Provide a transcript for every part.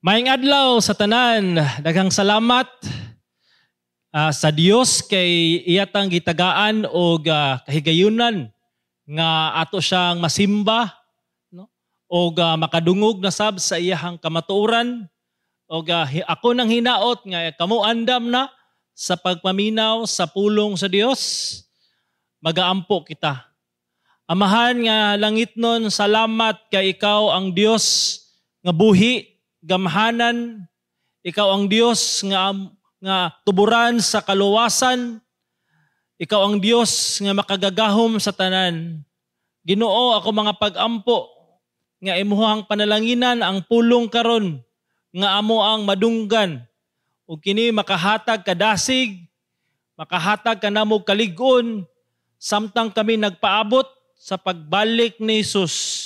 Maayong adlaw sa tanan, daghang salamat sa Dios kay iyatang gitagaan og kahigayunan nga ato siyang masimba, no, og makadungog na sab sa iyahang kamatuoran. Og ako nang hinaot nga kamo andam na sa pagpaminaw sa pulong sa Dios. Magaampo kita. Amahan nga langitnon, salamat kay ikaw ang Dios nga buhi, gamhanan, ikaw ang Dios nga tuburan sa kaluwasan, ikaw ang Dios nga makagagahom sa tanan. Ginoo, ako mga pag-ampo nga imuhang panalanginan ang pulong karon nga amo ang madunggan ug kini makahatag kadasig, makahatag kanamo kalig-on samtang kami nagpaabot sa pagbalik ni Jesus.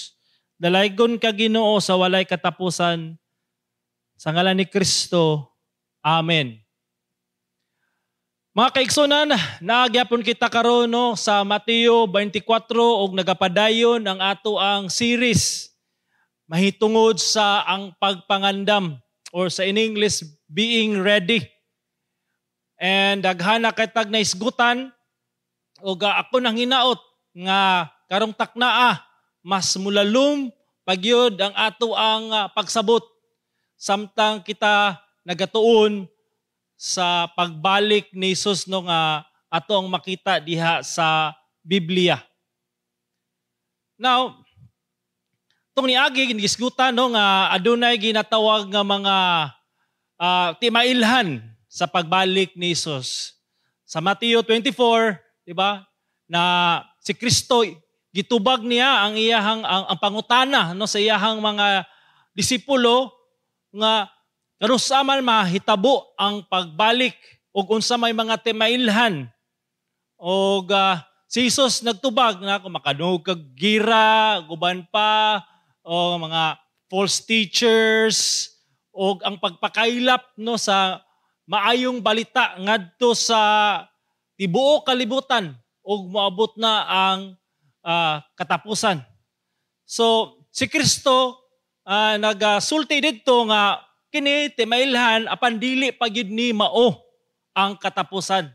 Dalaygon ka, Ginoo, sa walay katapusan. Sa ngalan ni Kristo. Amen. Mga kaigsunan, naagyapon kita karon, no, sa Mateo 24 og nagapadayon ang ato ang series mahitungod sa ang pagpangandam or sa in English, being ready. And daghan na kitag naisgutan og ako nang hinaot nga karong taknaa mas mulalom pagyud ang ato ang pagsabot samtang kita nagatuon sa pagbalik ni Jesus, no, nga ato ang makita diha sa Biblia. Now, tong niagi ginisgutan, no, nga adunay ginatawag nga mga timailhan sa pagbalik ni Jesus. Sa Mateo 24, di ba? Na si Kristo gitubag niya ang iyahang ang pangutana, no, sa iyahang mga disipulo nga kanusa man mahitabo ang pagbalik ug unsa may mga timailhan. Og si Jesus nagtubag na kung makadungog kag gira, guban pa o mga false teachers og ang pagpakaylap, no, sa maayong balita ngadto sa tibuok kalibutan ug moabot na ang katapusan. So si Kristo nagasulti didto nga kini timailhan apan dili pa gyud ni mao ang katapusan.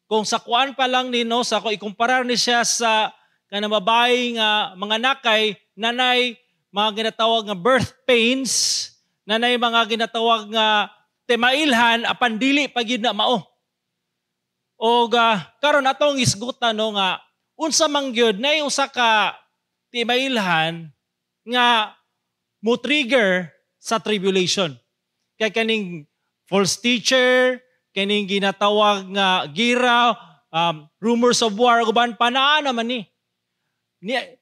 Kung sa kuan pa lang ni, no, sa ko ikumparar ni siya sa kanang babae nga mga nakay nanay mga ginatawag nga birth pains, nanay mga ginatawag nga timailhan apan dili pa gyud na mao. Og karon atong isgutan, no, nga unsa man gyud nay usa ka timailhan nga mo trigger sa tribulation. Kay kaning false teacher, kaning ginatawag nga gira, rumors of war, uban pa naa naman ni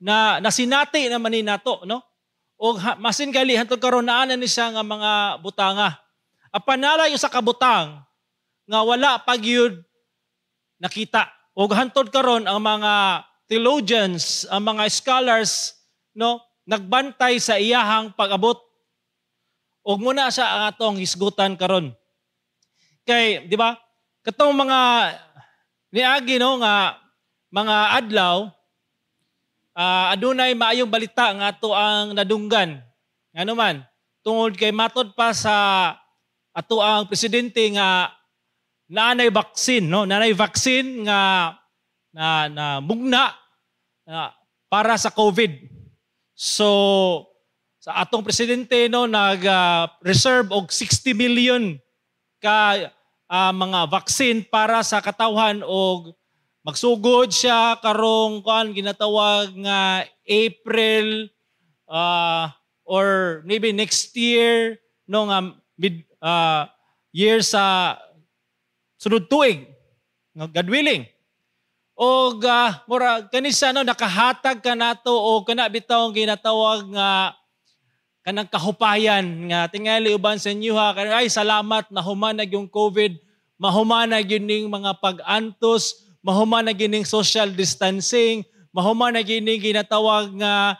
na nasinati naman ni nato, no? Og masin gali hantod karon naa na ni siya nga mga butanga. Apan nalay usa ka butang nga wala pa gyud nakita. Og hantod karon ang mga theologians, ang mga scholars, no, nagbantay sa iyahang pag-abot. Og muna siya ang atong hisgutan karon. Kay, di ba? Katong mga niagi, no, nga mga adlaw, adunay maayong balita nga ato ang nadunggan. Ngano man, tungod kay matod pa sa ato ang presidente nga naanay vaccine, no? Naanay vaccine nga na mugna para sa COVID. So sa atong presidente, no, nag reserve og 60 million ka mga vaccine para sa katawhan og magsugod siya karong kuan ginatawag nga April or maybe next year, no, nga mid year sa sunod tuig nga, God willing. Og mura kani siya, no, nakahatag kanato og kana bitaw ginatawag nga kanang kahupayan nga tingali uban sa inyo ha, ay salamat na human na yung COVID, mahuman na gyud ning mga pag-antos, mahuman na gyud ning social distancing, mahuman na gyud ning ginatawag nga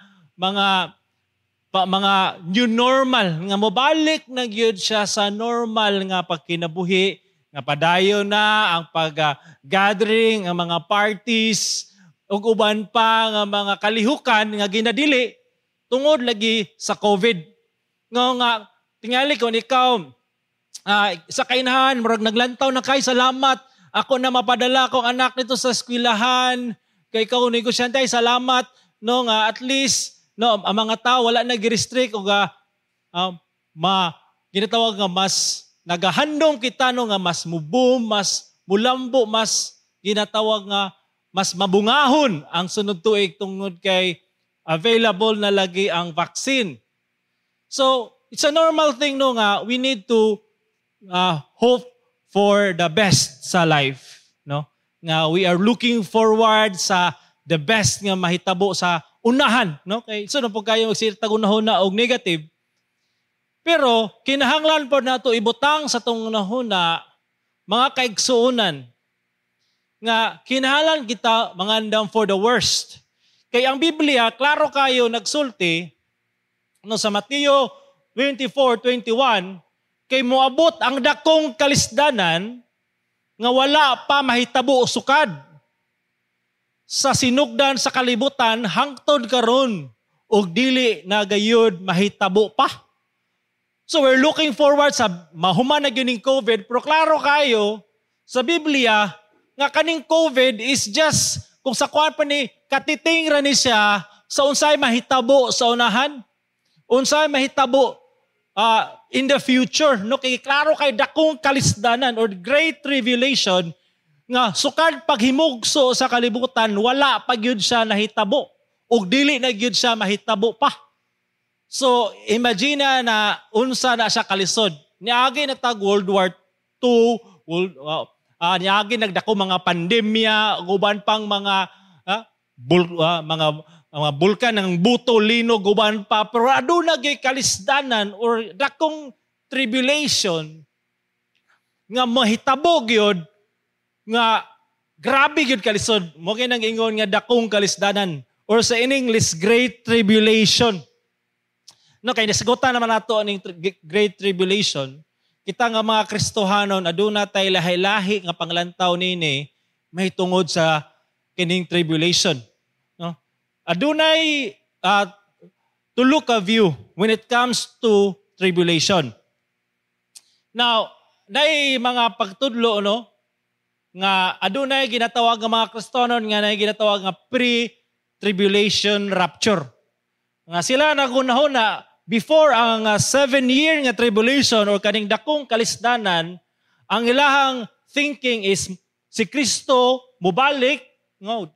mga new normal nga mobalik na gyud siya sa normal nga pagkinabuhi, nga padayon na ang pag-gathering, ang mga parties ug uban pa nga mga kalihukan nga ginadili tungod lagi sa COVID. Nga nga Tingali kung ikaw sa kainahan, murag naglantaw na kay, salamat ako na mapadala akong anak nito sa eskwelahan, kay ikaw negosyante, ay salamat no nga at least no ang mga tao wala na gi-restrict og ma ginatawag nga mas nagahandom kita no nga mas muboom, mas mulambo, mas ginatawag nga mas mabungahon ang sunod tuig tungod kay available na lagi ang vaccine. So, it's a normal thing no nga we need to hope for the best sa life, no? Nga we are looking forward sa the best nga mahitabo sa unahan, no? Kay so po kayo magsirtag unahuna og negative. Pero kinahanglan po nato ibutang sa tong unahuna, mga kaigsuonan, nga kinahanglan kita mangandam for the worst. Kay ang Biblia klaro kayo nagsulti no sa Mateo 24:21 kay moabot ang dakong kalisdanan nga wala pa mahitabo sukad sa sinugdan sa kalibutan hangtod karon ug dili na gayud mahitabo pa. So we're looking forward sa mahuman na gyud ning COVID, pero klaro kayo sa Biblia nga kaning COVID is just kung sa kuan pa ni katiting ra ni siya sa unsay mahitabo sa unahan, unsay mahitabo in the future, no? Kay klaro kay dakong kalisdanan or great tribulation nga sukad paghimugso sa kalibutan wala pa gyud siya nahitabo ug dili na gyud siya mahitabo pa. So imagine na unsa na siya kalisod. Niagi na tag World War II, niagi nagdako mga pandemya, uban pang mga mga mga bulkan ng buto, linog, uban pa, pero aduna gyud kalisdanan or dakong tribulation nga mahitabo gyud nga grabe gyud kalisod. Mo kay nang ingon nga dakong kalisdanan or sa in English great tribulation. No, kay nasigutan naman nato aning great tribulation. Kita nga mga Kristohanon aduna tay lahi-lahi nga panglantaw nini mahitungod sa kining tribulation. No? Adunay tulo ka view when it comes to tribulation. Now, nay mga pagtudlo no nga adunay ginatawag nga mga Kristohanon nga nay ginatawag nga pre-tribulation rapture. Nga sila nagunahon na before ang 7-year nga tribulation or kaning dakong kalisdanan, ang ilahang thinking is si Kristo mobalik, no,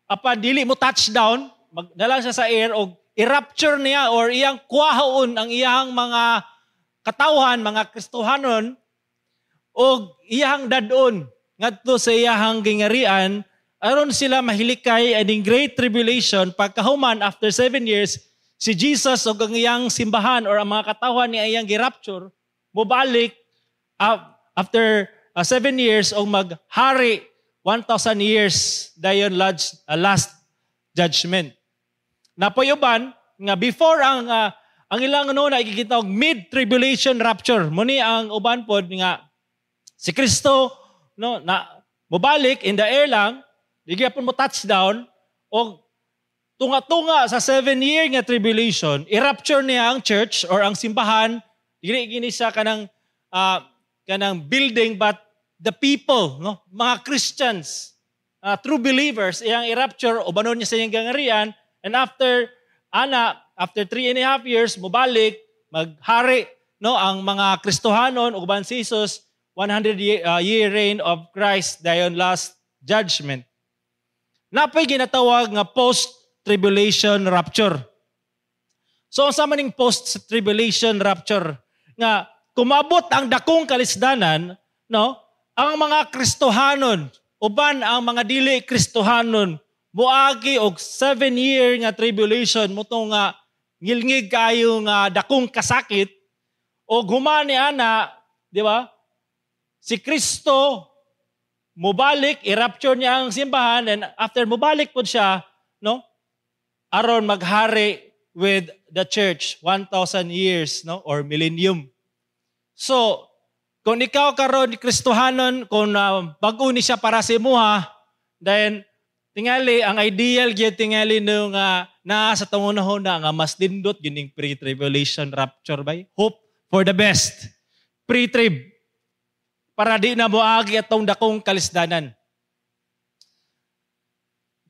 apan dili mo touchdown, magdala siya sa air og i-rapture niya or iyang kuwaon ang iyang mga katawhan, mga Kristohanon, og iyang dadon ngadto sa iyang gingarian aron sila mahilikay aning great tribulation. Pagkahuman after 7 years, si Jesus og ang iyang simbahan or ang mga katawhan niya iyang girapture mobalik after 7 years og maghari 1,000 years dayon last judgment. Napoy uban nga before ang ilang ano na ikikita og mid-tribulation rapture. Muni ang uban pod nga si Kristo no na mobalik in the air lang, di gyapon mo touchdown og tunga-tunga sa 7-year nga tribulation, i-rapture niya ang church or ang simbahan, dili gini siya kanang building but the people, no, mga Christians, true believers, iyang i-rapture ubanon niya sa iyang gangarian, and after 3.5 years mobalik maghari no ang mga Kristohanon uban si Jesus 100 year reign of Christ dayon last judgment. Napay ginatawag nga post-tribulation rapture. So unsa man ning post-tribulation rapture nga kumabot ang dakong kalisdanan, no, ang mga Kristohanon uban ang mga dili Kristohanon moagi og 7-year nga tribulation motong nga ngilngig kayo nga dakong kasakit og human ni ana, di ba? Si Kristo mobalik, i-rapture niya ang simbahan, and after mobalik pod siya, no, aron maghari with the church 1,000 years, no, or millennium. So, kung ikaw karon Kristohanon, kung bag-o ni siya para sa imuha, then tingali ang ideal gyud tingali no nga naa sa tungunahon na nga mas dindot gining pre-tribulation rapture bay. Hope for the best. Pre-trib. Para di na moagi atong dakong kalisdanan.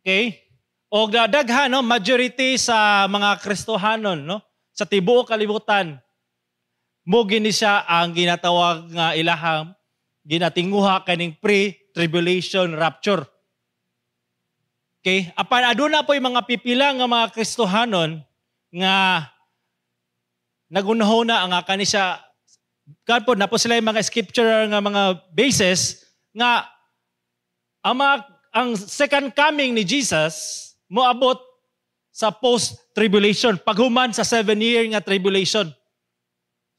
Okay? O daghan, no, majority sa mga Kristohanon, no, sa tibuok kalibutan, mo gini siya ang ginatawag nga ilahang ginatinguha kaning pre-tribulation rapture. Okay? Apan aduna po yung mga pipila nga mga Kristohanon nga nagunahona nga kani siya kan po na po sila yung mga scripture nga mga basis nga ang second coming ni Jesus moabot sa post-tribulation, paghuman sa 7-year nga tribulation.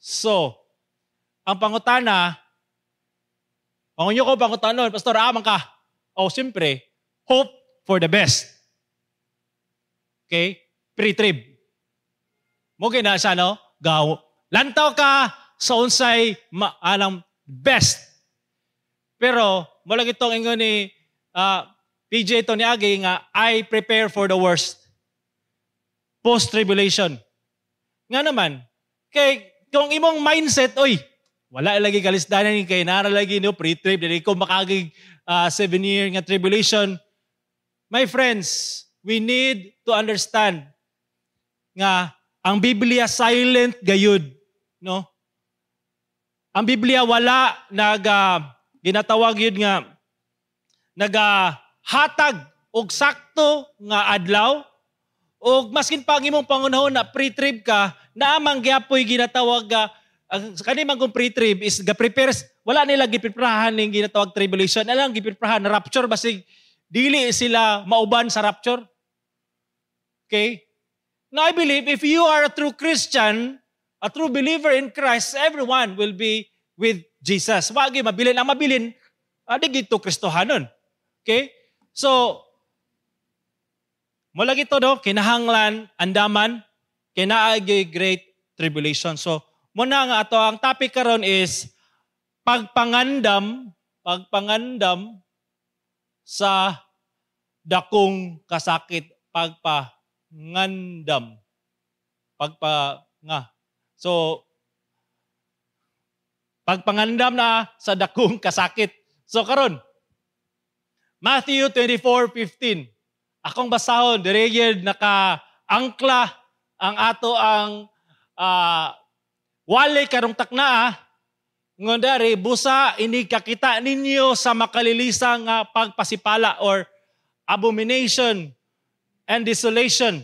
So, ang pangutana, pangunyo ko pangutanon, "Pastor, amang ka?" Oh, siyempre, hope for the best. Okay? Pre-trib. Mo na siya, no? Gaw. Lantaw ka sa unsay anang best. Pero, mo lang itong ingon ni PJ ito ni Agi nga, I prepare for the worst. Post-tribulation. Nga naman, kay kung imong mindset, oy, wala lagi kalisdanan ni kay nara lagi no pre-trib, dili ko makagig 7-year nga tribulation. My friends, we need to understand nga ang Biblia silent gayud, no? Ang Biblia wala naga ginatawag yun nga nagahatag og sakto nga adlaw, og maskin pa ang imong pangunahon na pre-trib ka, naamang gyapoy ginatawag nga ang kani man kung pre-trib is ga-prepare, wala nila gipreparahan ning ginatawag tribulation, alang gipreparahan na rapture, basig dili sila mauban sa rapture. Okay? Now I believe if you are a true Christian, a true believer in Christ, everyone will be with Jesus. Wagi mabilin ang mabilin, adi gito Kristohanon. Okay? So, mula gito do, kinahanglan, andaman, kinaagi great tribulation. So, muna nga ato, ang topic karon is pagpangandam, pagpangandam sa dakong kasakit, pagpangandam. Pagpa nga. So, pagpangandam na sa dakong kasakit. So karon, Matthew 24:15. Akong basahon, dire naka-angkla ang ato ang wali karong takna. Ngon dari, "Busa ini kakita ninyo sa makalilisa nga pagpasipala or abomination and desolation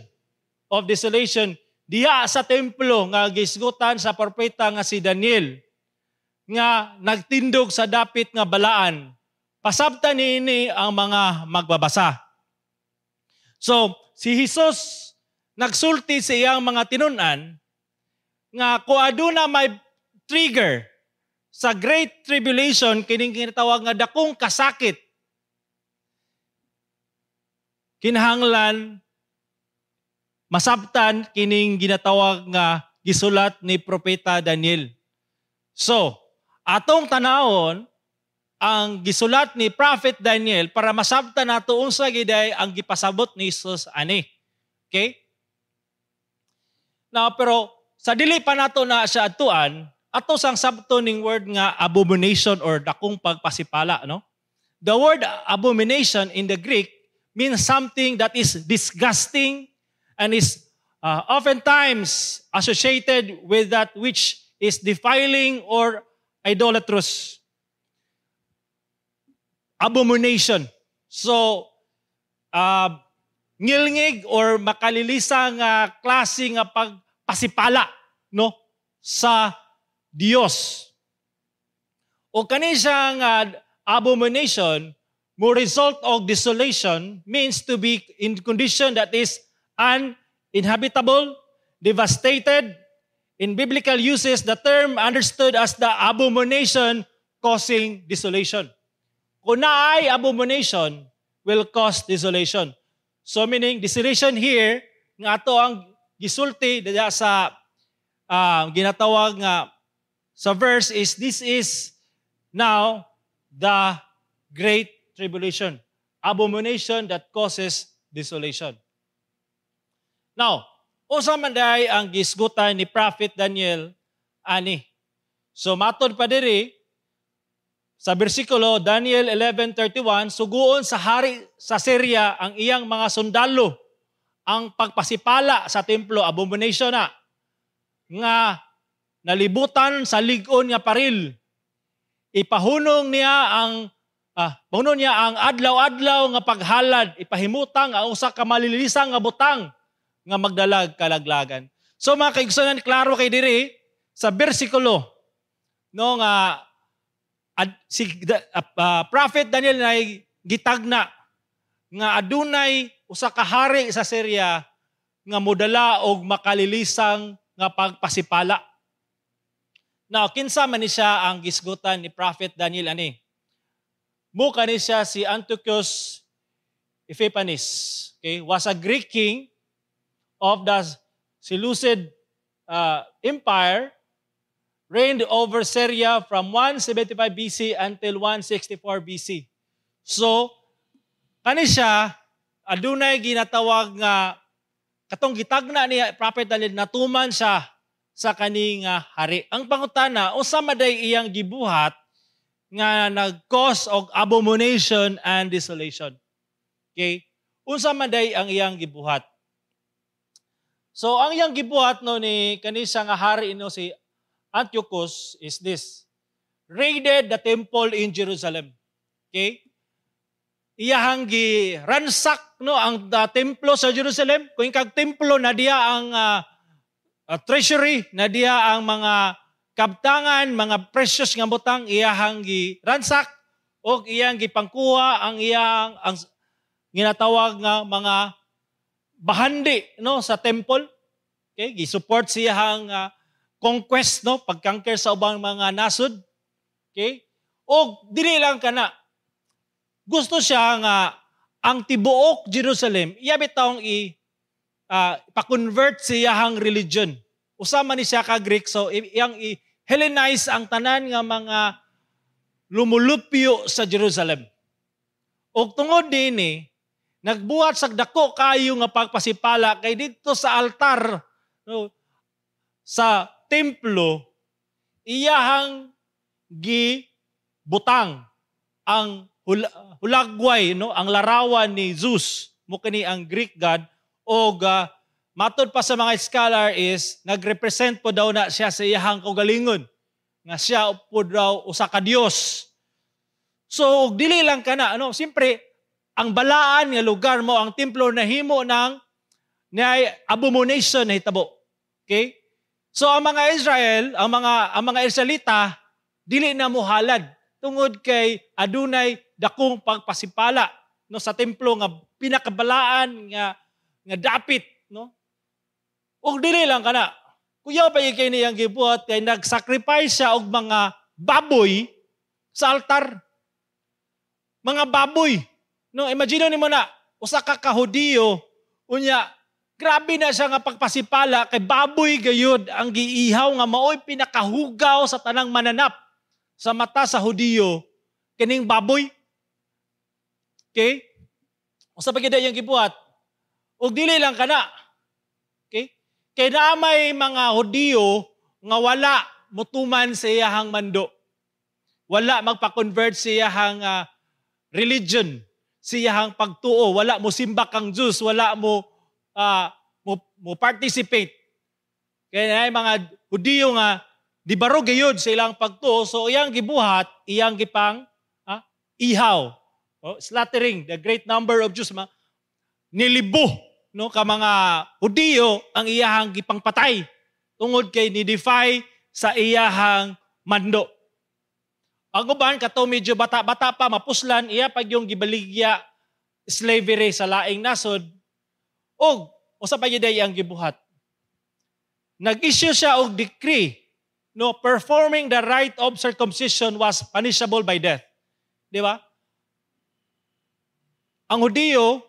of desolation diya sa templo nga gisgutan sa propeta nga si Daniel nga nagtindog sa dapit nga balaan. Pasabtan niini ang mga magbabasa." So, si Jesus nagsulti sa iyang mga tinun-an nga kung aduna may trigger sa Great Tribulation, kining kinatawag nga dakong kasakit, kinahanglan masabtan kining ginatawag nga gisulat ni Propeta Daniel. So, atong tanawon ang gisulat ni Prophet Daniel para masabtan nato unsa giday ang gipasabot ni Jesus ani. Okay? Now, pero sa dili pa nato na siya atuan, ato sang sabto ning word nga abomination or dakong pagpasipala, no? The word abomination in the Greek means something that is disgusting and is oftentimes associated with that which is defiling or idolatrous. Abomination. So, ngilngig or makalilisa nga klase nga pagpasipala, no, sa Dios. O kani siya nga abomination mo result of desolation, means to be in condition that is uninhabitable, devastated. In biblical uses, the term understood as the abomination causing desolation. Kung naay abomination, will cause desolation. So meaning, desolation here, nga ato ang gisulti diya sa ginatawag nga sa verse is this is now the Great Tribulation. Abomination that causes desolation. Now, unsa man day ang gisgutan ni Prophet Daniel ani. So matod pa diri sa bersikulo Daniel 11:31, suguon sa hari sa Syria ang iyang mga sundalo ang pagpasipala sa templo, abomination na nga nalibutan sa lig-on nga paril. Ipahunong niya ang pahunong niya ang adlaw-adlaw nga paghalad, ipahimutang ang usa ka malilisang nga butang nga magdalag kalaglagan. So mga kaigsunan, klaro kay diri sa bersikulo no nga si Prophet Daniel nay gitagna nga adunay usa ka hari sa Syria nga modala og makalilisang nga pagpasipala. Now, kinsa man ni siya ang gisgutan ni Prophet Daniel ani? Mo kani siya si Antiochus Epiphanes. Okay, was a Greek king of the Seleucid Empire, reigned over Syria from 175 BC until 164 BC. So, kani siya adunay ginatawag nga katong gitagna ni Prophet Daniel, natuman siya sa kaning hari. Ang pangutana, unsa man day iyang gibuhat nga nag-cause og abomination and desolation? Okay? Unsa man day ang iyang gibuhat? So ang iyang gibuhat no ni kani siya nga hari no si Antiochus is this. Raided the temple in Jerusalem. Okay? Iyahang gi-ransack no ang templo sa Jerusalem. Kung kag templo na diya ang treasury, na diya ang mga kabtangan, mga precious nga butang, iyahang gi-ransack og iyang gipangkuha ang iyang ang ginatawag nga mga bahandi no sa temple. Okay, gi-support siyahang conquest no, pag-conquer sa ubang mga nasod. Okay? Og dili lang kana. Gusto siya nga ang tibuok Jerusalem iya bitawng i pa-convert siyahang religion. Usa man ni siya ka Greek, so iyang i-Hellenize ang tanan nga mga lumulupyo sa Jerusalem. Og tungod dinhi, nagbuhat sa dako kayo nga pagpasipala kay didto sa altar no, sa templo, iyahang gibutang ang hulagway no, ang larawan ni Zeus, mo kini ang Greek god, og matod pa sa mga scholar is nagrepresent po daw na siya sa iyahang kaugalingon nga siya po daw usa ka Dios. So og dili lang kana ano, siyempre ang balaan nga lugar mo ang templo nahimo ng naay abomination na hitabo. Okay? So ang mga Israel, ang mga Israelita dili na mohalad tungod kay adunay dakong pagpasipala no sa templo nga pinakabalaan nga nga dapit no. Og dili lang kana. Kuyaw pa kay niyang gibuhat kay nag-sacrifice siya og mga baboy sa altar. Mga baboy. No, imagine nimo na usa ka ka Hudiyo, unya grabe na siya nga pagpasipala kay baboy gayud ang giihaw nga maoy pinakahugaw sa tanang mananap sa mata sa Hudiyo kining baboy. Okay? Usa pa gyud iyang gibuhat? Og dili lang kana. Okay? Kay naa may mga Hudiyo nga wala mutuman sa iyahang mando. Wala magpa-convert sa iyahang religion, sa iyahang pagtuo, wala mo simba kang Diyos, wala mo participate. Kaya naay mga Hudiyo nga di baro gayud sa ilang pagtuo, so iyang gibuhat, iyang gipang ihaw. Oh, slaughtering the great number of Jews, nilibo no ka mga Hudiyo ang iyahang gipangpatay tungod kay ni-defy sa iyahang mando. Ang uban kato medyo bata-bata pa mapuslan, iya pag yung gibaligya slavery sa laing nasod. Og usa pa gyud ang gibuhat? Nag-issue siya og decree no, performing the rite of circumcision was punishable by death. Di ba? Ang Hudiyo,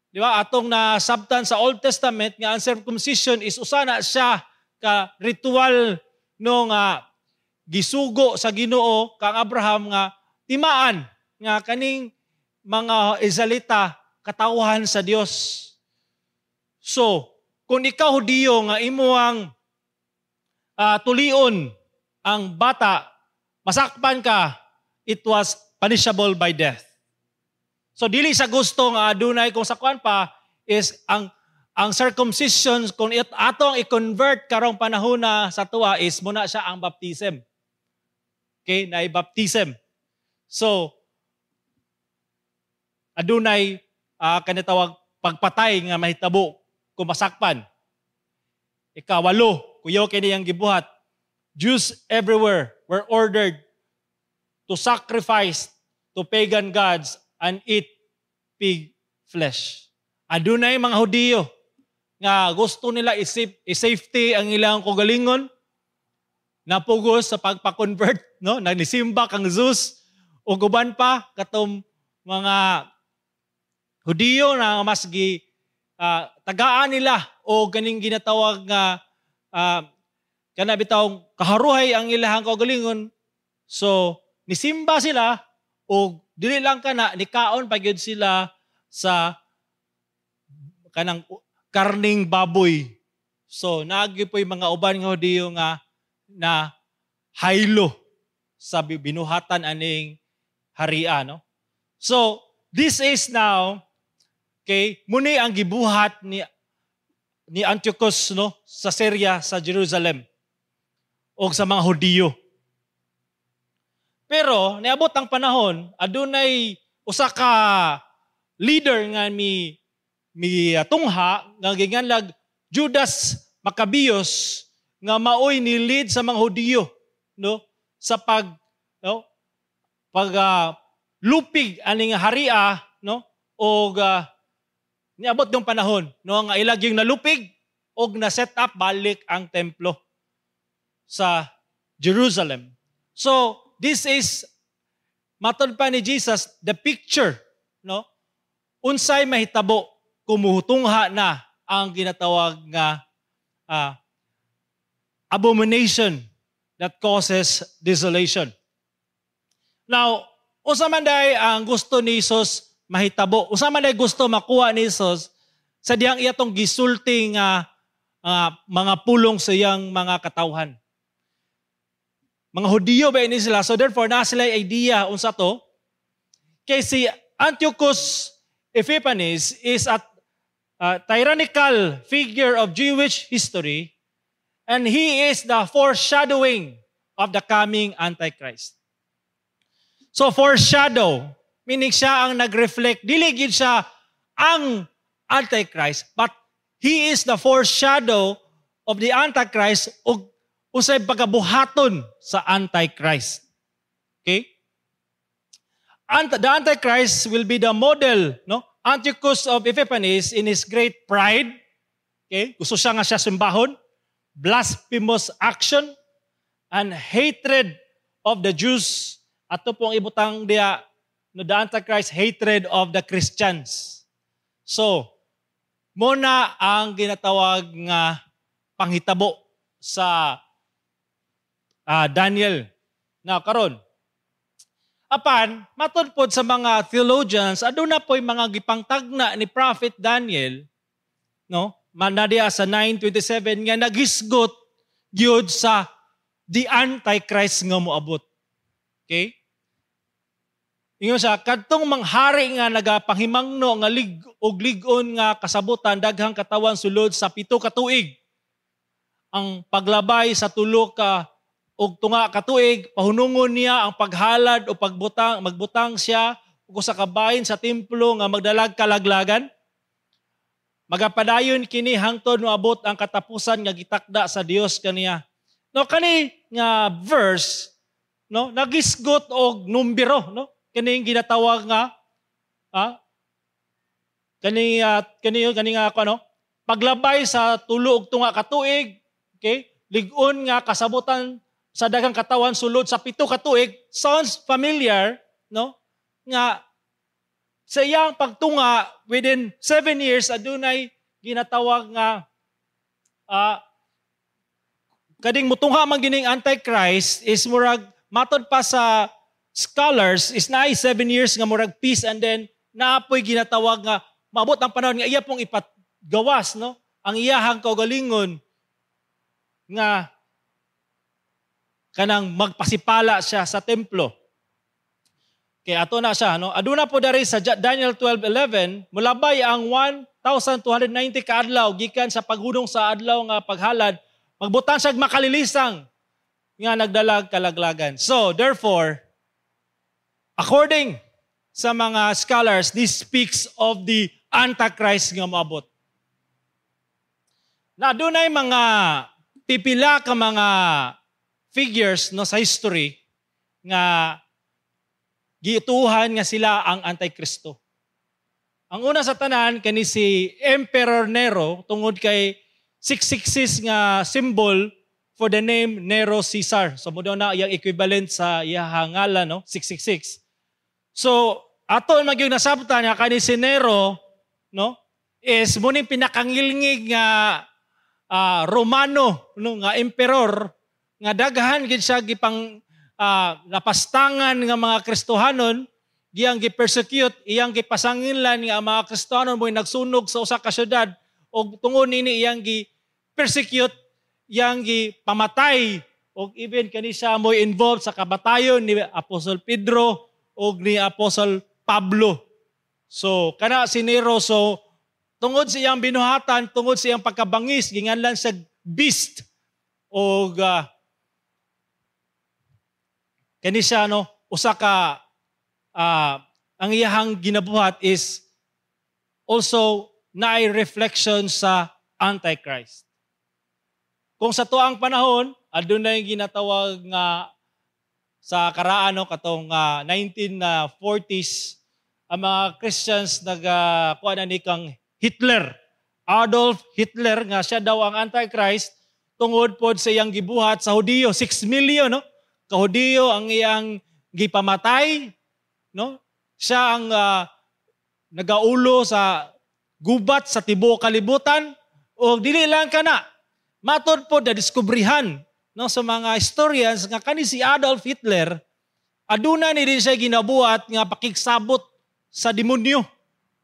di ba, atong nasabtan sa Old Testament nga ang circumcision is usa na siya ka ritual no nga gisugo sa Ginoo kang Abraham nga timaan nga kaning mga Israelita katawhan sa Dios. So, kung ikaw Hudiyo nga imo ang tulion ang bata, masakpan ka, it was punishable by death. So dili sa gusto nga adunay kung sa kuan pa is ang circumcision. Kung ato ang i-convert karong panahon na sa tuwa is muna siya ang baptism. Okay, na baptism. So adunay kanitawag pagpatay nga mahitabo kung masakpan. Ikawalo, kuyaw kini ang gibuhat. Jews everywhere were ordered to sacrifice to pagan gods and eat pig flesh. Adunay mga Hudiyo nga gusto nila isip, i-safety ang ilang kaugalingon, napugos sa pagpa-convert, no, nanisimba kang Zeus ug uban pa katong mga Hudiyo na mas gi tagaan nila o ganing ginatawag nga kana bitawng kaharuhay ang ilahang kaugalingon. So nisimba sila og dili lang kana, nikaon pa gyud sila sa kanang karning baboy. So naagi po'y mga uban nga Hudiyo nga na haylo sa binuhatan aning haria, no? So this is now, okay, muni ang gibuhat ni Antiochus, no, sa Syria, sa Jerusalem o sa mga Hudiyo. Pero niabot ang panahon, adunay usa ka leader nga mi tungha nga ginganlag Judas Maccabeus nga maoy ni lead sa mga Hudiyo, no, sa pag, no, pag lupig aning haria, no, og niabot yung panahon, no, nga ilag yung nalupig og na set up balik ang templo sa Jerusalem. So this is, matod pa ni Jesus, the picture, no, unsay mahitabo kung muhutungha na ang ginatawag nga abomination that causes desolation. Now, unsa man day ang gusto ni Jesus mahitabo? Unsa man day gusto makuha ni Jesus sa diyang iyatong gisulti nga mga pulong sa iyang mga katawhan? Mga Hudiyo ba ini sila? So therefore, na sila idea unsa to. Kay si Antiochus Epiphanes is a tyrannical figure of Jewish history, and he is the foreshadowing of the coming Antichrist. So foreshadow, meaning siya ang nag-reflect, dili gid siya ang Antichrist, but he is the foreshadow of the Antichrist ug usay pagabuhaton sa Antichrist. Okay? The Antichrist will be the model, no? Antiochus of Epiphanes in his great pride, okay? Gusto siya nga siya simbahon, blasphemous action, and hatred of the Jews. Ato pong ibutang diya, no, the Antichrist hatred of the Christians. So, muna ang ginatawag nga panghitabo sa Daniel. Now, karon, apan, matod pod sa mga theologians, aduna po'y mga gipangtagna ni Prophet Daniel, no? Manadiya sa 9:27 nga naghisgot gyud sa the Antichrist nga moabot. Okay? Ingon siya, kadtong manghari nga nagapanghimangno nga lig og lig-on nga kasabutan daghang katawan sulod sa 7 ka tuig. Ang paglabay sa 3 ka og tunga katuig, pahunungon niya ang paghalad o pagbutang, magbutang siya og sa kabahin sa templo nga magdalag kalaglagan. Magapadayon kini hangtod moabot ang katapusan nga gitakda sa Dios kaniya. No, kani nga verse, no, nagisgot og numbero, no, kining ginatawag nga kani kani kani nga ano, paglabay sa 3 og tunga katuig, okay, lig-on nga kasabutan sa daghang katawan sulod sa 7 ka tuig, sounds familiar, no? Nga sa iyang pagtunga within 7 years adunay ginatawag nga kading mutungha man gining Antichrist is murag matod pa sa scholars is naay 7 years nga murag peace, and then naapoy ginatawag nga maabot ang panahon nga iya pong ipagawas, no, ang iyahang kaugalingon nga kanang magpasipala siya sa templo. Kaya ato na siya, no? Aduna po dari sa Daniel 12:11, mulabay ang 1,290 ka adlaw gikan sa paghunong sa adlaw nga paghalad, magbutang siya makalilisang nga nagdalag kalaglagan. So, therefore, according sa mga scholars, this speaks of the Antichrist nga moabot. Na dunay mga pipila ka mga figures, no, sa history nga giituhan nga sila ang Antikristo. Ang una sa tanan kani si Emperor Nero, tungod kay 666 nga symbol for the name Nero Caesar. So mo na iyang equivalent sa iyang ngalan, no, 666. So ato man gyud nasabtan nga kani si Nero, no, is mo ning pinakangilngig nga Romano, no, nga emperor nga daghan gid siya gipang lapastangan nga mga Kristohanon, giyang gi-persecute, iyang gipasanginlan nga ang mga Kristohanon mo'y nagsunog sa usa ka syudad, og tungod nini iyang gi-persecute, iyang gipamatay, og even kani siya mo'y involved sa kabatayon ni Apostle Pedro og ni Apostle Pablo. So kana si Nero, so tungod sa iyang binuhatan, tungod sa iyang pagkabangis, ginganlan siya beast, og kani siya, no, usa ka ang iyahang ginabuhat is also naay reflection sa Antichrist. Kung sa tuang panahon, adunay ginatawag nga sa karaan, no, katong 1940s, ang mga Christians naga kuha na ni kang Hitler, Adolf Hitler, nga siya daw ang Antichrist tungod pod sa iyang gibuhat sa Hudiyo, 6 million, no, kahudiyo ang iyang gipamatay, no? Siya ang nagaulo sa gubat sa tibuok kalibutan, o dili lang kana. Matod po na diskubrihan, no, sa mga historians nga kani si Adolf Hitler aduna ni din siya ginabuhat nga pakigsabot sa demonyo,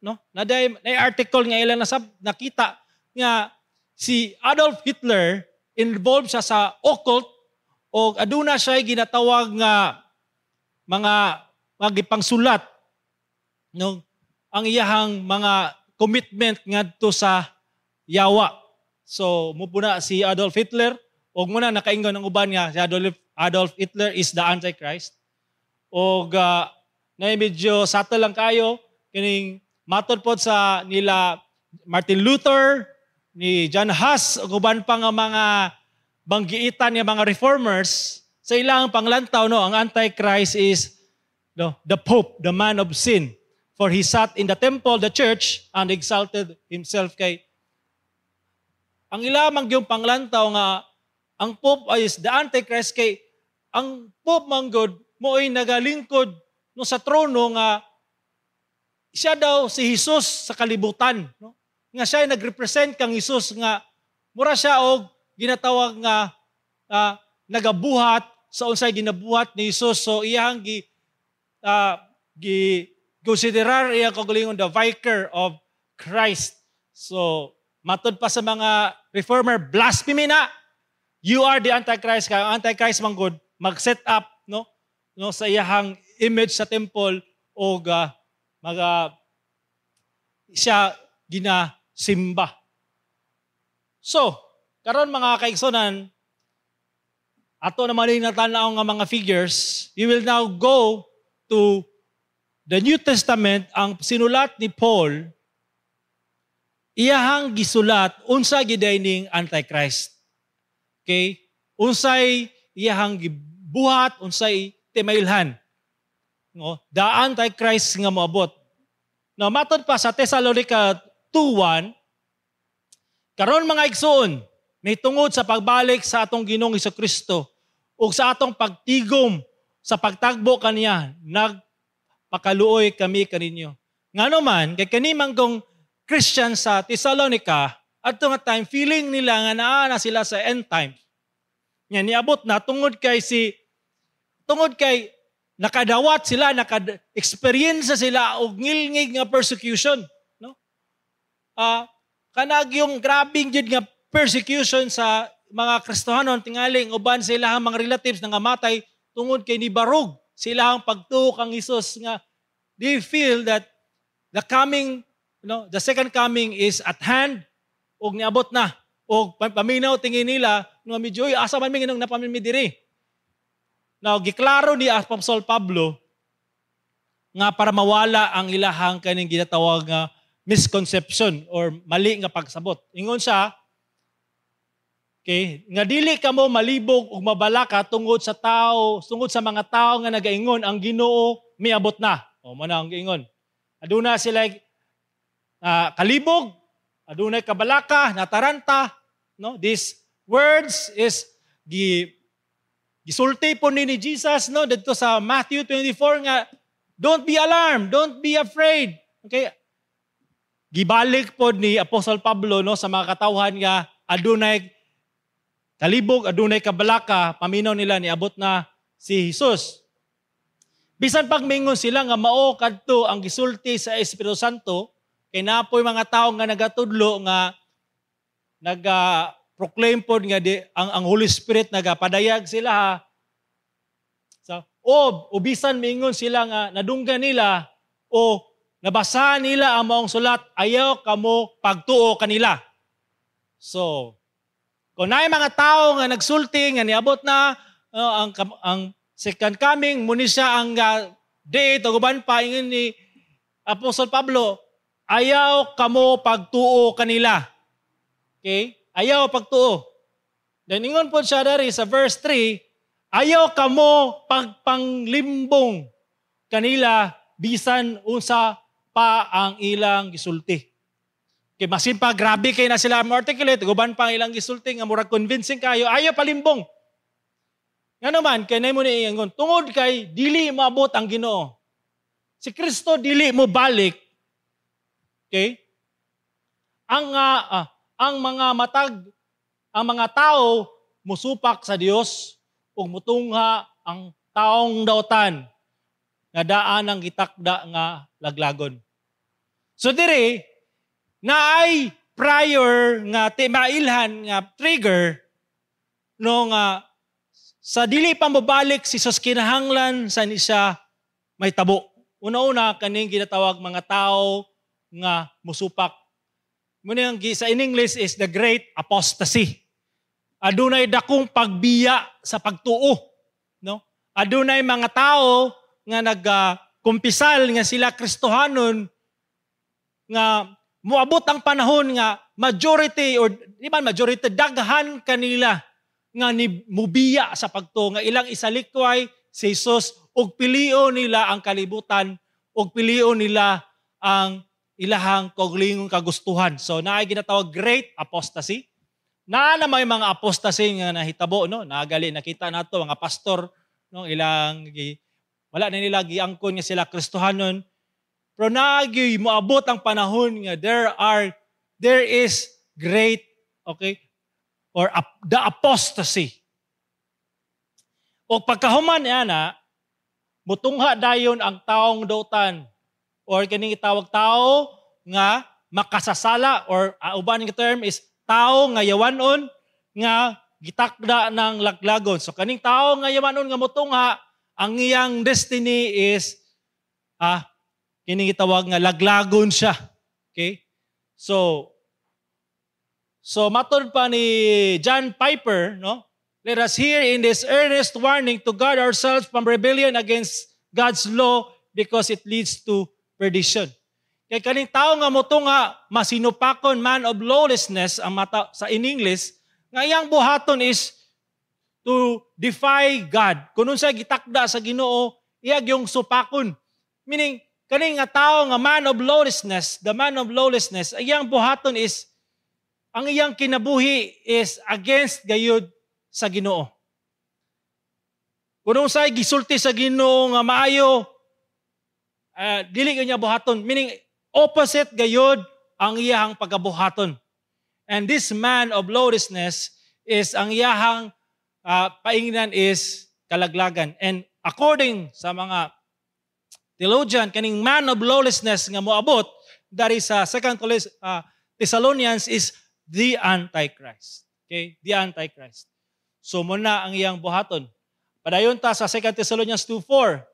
no? Naday nay article nga ilang nasab nakita nga si Adolf Hitler involved siya sa occult o aduna siya ginatawag nga mga gipangsulat, no, ang iyahang mga commitment ngadto sa yawa. So mupuna si Adolf Hitler og muna nakaingon ang uban nga si Adolf Hitler is the Antichrist. Og na medyo subtle lang kayo kining matod pod sa nila Martin Luther, ni John Huss ug uban pa nga mga banggiitan nga mga reformers sa ilang panglantaw, no, ang Antichrist is, no, the Pope, the man of sin, for he sat in the temple, the church, and exalted himself. Kay ang ilamang yung panglantaw nga ang Pope is the Antichrist kay ang Pope manggod mo'y nagalingkod, no, sa trono nga siya daw si Jesus sa kalibutan, no, nga siya ay nagrepresent kang Jesus, nga mura siya og ginatawag nga nagabuhat sa unsay ginabuhat ni Jesus. So iyang gi konsiderar iyang kaugalingon the vicar of Christ. So matod pa sa mga reformer, blasphemy na. You are the Antichrist. Kaya ang Antichrist man gud mag-set up, no, sa iyahang image sa temple og maga siya ginasimba. So, karon, mga kaigsunan, ato naman yung natanaw nga mga figures, we will now go to the New Testament, ang sinulat ni Paul, iyahang gisulat unsa giday ning Antichrist. Okay? Unsay iyahang gibuhat, unsay timailhan. No? The Antichrist nga moabot. No, matod pa sa Thessalonica 2:1, karon, mga igsoon, may tungod sa pagbalik sa atong Ginoong Kristo ug sa atong pagtigom sa pagtagbo kaniya, nagpakaluoy kami kaninyo. Ngano man, kay kani man kong Christian sa Thessalonica, adto nga time feeling nila nga naa na sila sa end time. Nya niabot na tungod kay nakadawat sila, naka-experience sila og ngilngig nga persecution, no? Kanag yung grabing jud nga persecution sa mga Kristohanon tingali uban sa ilahang mga relatives nangamatay tungod kay nibarog sa ilahang pagtuo kang Hesus nga they feel that the coming, the second coming is at hand ug niabot na. Og paminaw tingin nila nga medyo, "Uy, asa man mi nganong naa pa man mi diri?" Now, giklaro ni Apostol Pablo nga para mawala ang ilahang kaning ginatawag nga misconception or mali nga pagsabot. Ingon siya, okay, nga dili kamo malibog ug mabalaka tungod sa tao, tungod sa mga tao nga nagaingon, "Ang Ginoo miabot na." O mo na ang giingon. Aduna sila kalibog, adunay kabalaka, nataranta, no? These words is gisulti po ni Jesus, no, didto sa Matthew 24 nga don't be alarmed, don't be afraid. Okay? Gibalik po ni Apostol Pablo, no, sa mga katawhan nga adunay kalibog, adunay kabalaka, paminaw nila niabot na si Jesus. Bisan pag mingon sila nga mao kadto ang gisulti sa Espiritu Santo, kay napoy mga tao nga nagatudlo nga naga proclaim pod nga ang Holy Spirit nagapadayag sila ha. So, o ubisan mingon sila nga nadunggan nila o nabasa nila ang maong sulat, ayaw kamo pagtuo kanila. So, kung naay mga tao nga nagsulti nga niabot na ang second coming, muni siya ang date o uban pa, ingon ni Apostol Pablo, ayaw kamo pagtuo kanila. Okay? Ayaw pagtuo. Then ingon po siya dari sa verse 3, ayaw kamo pagpanglimbong kanila bisan unsa pa ang ilang gisulti. Kay masin pa grabe kay na sila articulate, guban pa ang ilang gisulti nga murag convincing kayo, ayaw palimbong. Nga naman, kay mo ni ingon, tungod kay dili maabot ang Ginoo. Si Kristo dili mo balik. Okay? Ang mga matag ang mga tao musupak sa Dios ug mutungha ang taong dautan nga daan ang gitakda nga laglagon. So dire naay prior nga mailhan nga trigger no nga sa dili pa mobalik si Jesus kinahanglan sa ni siya may tabo. Una-una kaning ginatawag mga tao nga musupak. Muna ang sa in English is the great apostasy. Adunay dakong pagbiya sa pagtuo, no? Adunay mga tao nga nagkumpisal nga sila Kristohanon nga moabot ang panahon nga majority or di man majority, daghan kanila nga ni mubiya sa pagtuo nga ilang isalikway si Jesus ug pilion nila ang kalibutan ug pilion nila ang ilahang kaugalingong kagustuhan. So naay ginatawag great apostasy. Naa na may mga apostasy nga nahitabo, no, nagali nakita nato mga pastor, no, ilang wala na nila giangkon nga sila Kristohanon. Pero naagyoy moabot ang panahon nga there is great, okay, or the apostasy. O pagkahuman ana, mutungha dayon ang taong dautan or kining itawag tao nga makasasala or uban nga term is tao nga yawanon nga gitakda ng laglagon. So kaning tao nga yawanon nga mutungha, ang iyang destiny is kining gitawag nga laglagon siya. Okay? So matod pa ni John Piper, no? Let us hear in this earnest warning to guard ourselves from rebellion against God's law because it leads to perdition. Kay kaning tao nga motungha, masinupakon, man of lawlessness ang mata sa in English, nga iyang buhaton is to defy God. Kung unsa gitakda sa Ginoo, iya yung supakon. Meaning kaning nga tao nga man of lawlessness, the man of lawlessness, iyang buhaton is ang iyang kinabuhi is against gayud sa Ginoo. Kung unsay gisulti sa Ginoo nga maayo, dili niya buhaton, meaning opposite gayud ang iyang pagabuhaton. And this man of lawlessness is ang iyahang paingnan is kalaglagan. And according sa mga theologian, kaning man of lawlessness nga moabot dari sa 2 Thessalonians is the Antichrist. Okay? The Antichrist. So mao na ang iyang buhaton. Padayon ta sa 2 Thessalonians 2:4.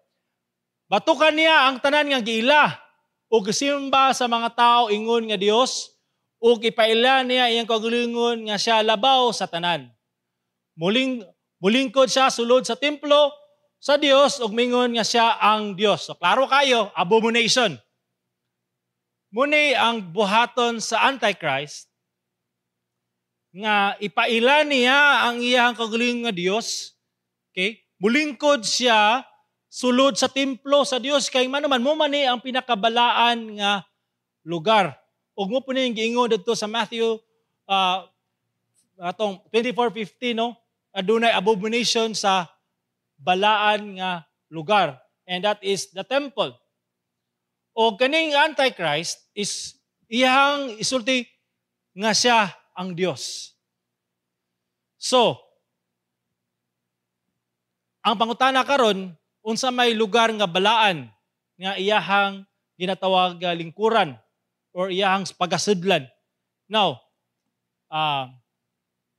Batukan niya ang tanan nga giila ug gisimba sa mga tao ingon nga Dios ug ipaila niya iyang kaugalingon nga siya labaw sa tanan. Mulingkod siya sulod sa templo sa Dios ug mingon nga siya ang Dios. So klaro kayo, abomination. Muni ang buhaton sa Antichrist nga ipaila niya ang iyang kaugalingon nga Dios. Okay? Mulingkod siya sulod sa templo sa Dios kay man man mo man ni ang pinakabalaan nga lugar. Ug mao po ni giingon didto sa Matthew atong 24:15, no, adunay abomination sa balaan nga lugar, and that is the temple. O kaning Antichrist is iyang isulti nga siya ang Dios. So, ang pangutana karon, unsa may lugar nga balaan nga iyahang ginatawag nga lingkuran or iyahang pagasudlan? Now,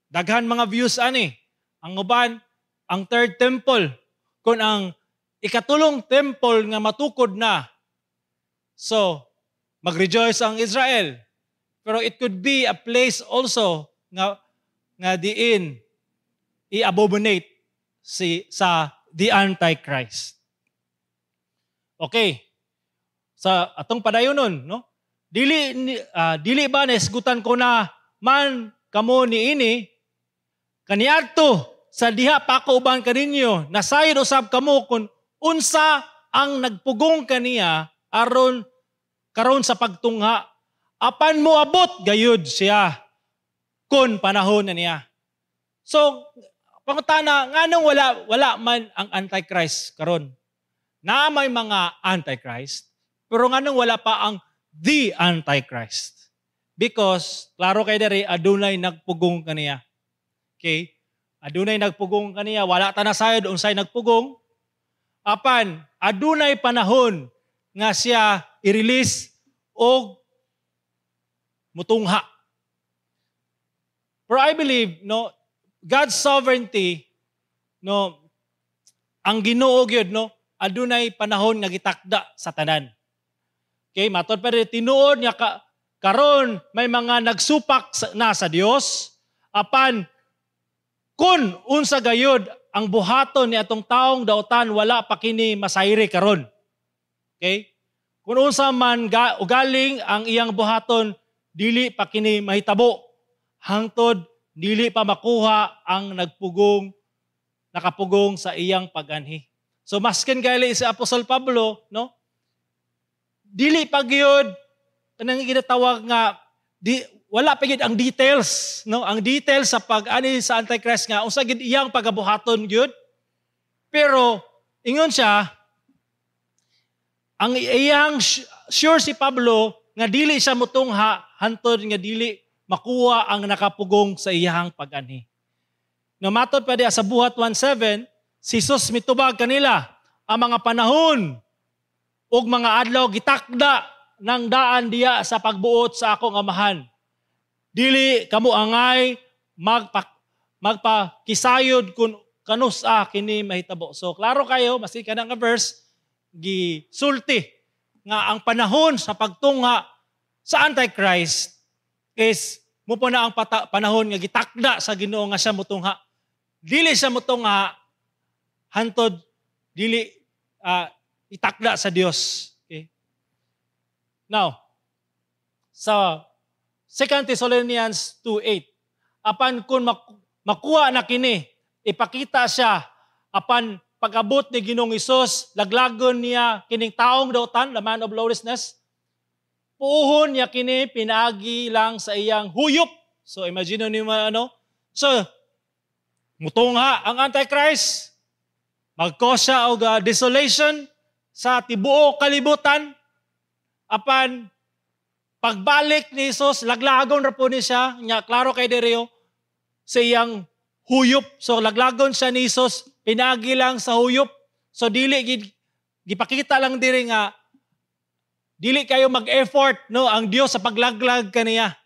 daghan mga views ani. Ang uban, ang third temple, kung ang ikatulong temple nga matukod na, so mag-rejoice ang Israel. Pero it could be a place also nga diin i-abominate si sa the Antichrist. Okay. Sa atong padayonon, no? Dili ba nahisgutan ko na man kamo niini kaniadto sa diha pa ako uban kaninyo, nasayod usab kamo kung unsa ang nagpugong kaniya aron karon sa pagtungha, apan moabot gayud siya kun panahon na niya. So pangutana, nganong wala man ang Antichrist karon? Na may mga Antichrist, pero nganong wala pa ang the Antichrist? Because klaro kay diri, adunay nagpugong kaniya. Okay? Adunay nagpugong kaniya, wala ta nasayod unsay nagpugong. Apan adunay panahon nga siya i-release og mutungha. Pero I believe, no, God's sovereignty, no, ang Ginoo gyud, no, adunay panahon nga gitakda sa tanan. Okay, matod pa rin, tinuod nga karon may mga nagsupak na sa Dios, apan kun unsa gayud ang buhaton ni atong taong dautan, wala pa kini masayri karon. Okay? Kung unsa man ugaling ang iyang buhaton, dili pa kini mahitabo hangtod dili pa makuha ang nakapugong sa iyang paganhi. So maskin gali si Apostol Pablo, no? Dili pa gyud kanang ginatawag nga di wala pa gyud ang details, no? Ang details sa pag-ani sa Antichrist nga unsa gyud iyang pagabuhaton gyud. Pero ingon siya, ang iyang sure si Pablo nga dili siya mutungha hantod nga dili makuha ang nakapugong sa iyang pag-anhi. No, matod pa diya sa Buhat 1:7, si Jesus mitubag kanila, ang mga panahon ug mga adlaw gitakda ng daan diya sa pagbuot sa akong Amahan. Dili kamo angay magpakisayod kung kanus-a kini mahitabo. So klaro kayo, maski kana nga verse gisulti nga ang panahon sa pagtungha sa Antichrist is mo po na ang panahon nga gitakda sa Ginoo nga siya mutungha. Dili siya mutungha hantod dili itakda sa Dios. Okay? Now, sa 2 Thessalonians 2:8, apan kung makuha na kini, ipakita siya apan pag-abot ni Ginoong Hesus, laglagon niya kining taong dautan, the man of lawlessness. Puhon niya kini pinaagi lang sa iyang huyop. So imagine niyo ano. So mutungha ang Antichrist, mag-cause siya og desolation sa tibuok kalibutan. Apan pagbalik ni Jesus, laglagon ra po ni siya. Nya klaro kay diri sa iyang huyop. So laglagon siya ni Jesus, pinaagi lang sa huyop. So dili gipakita lang diri nga dili kayo mag-effort, no, ang Dios sa paglaglag kaniya.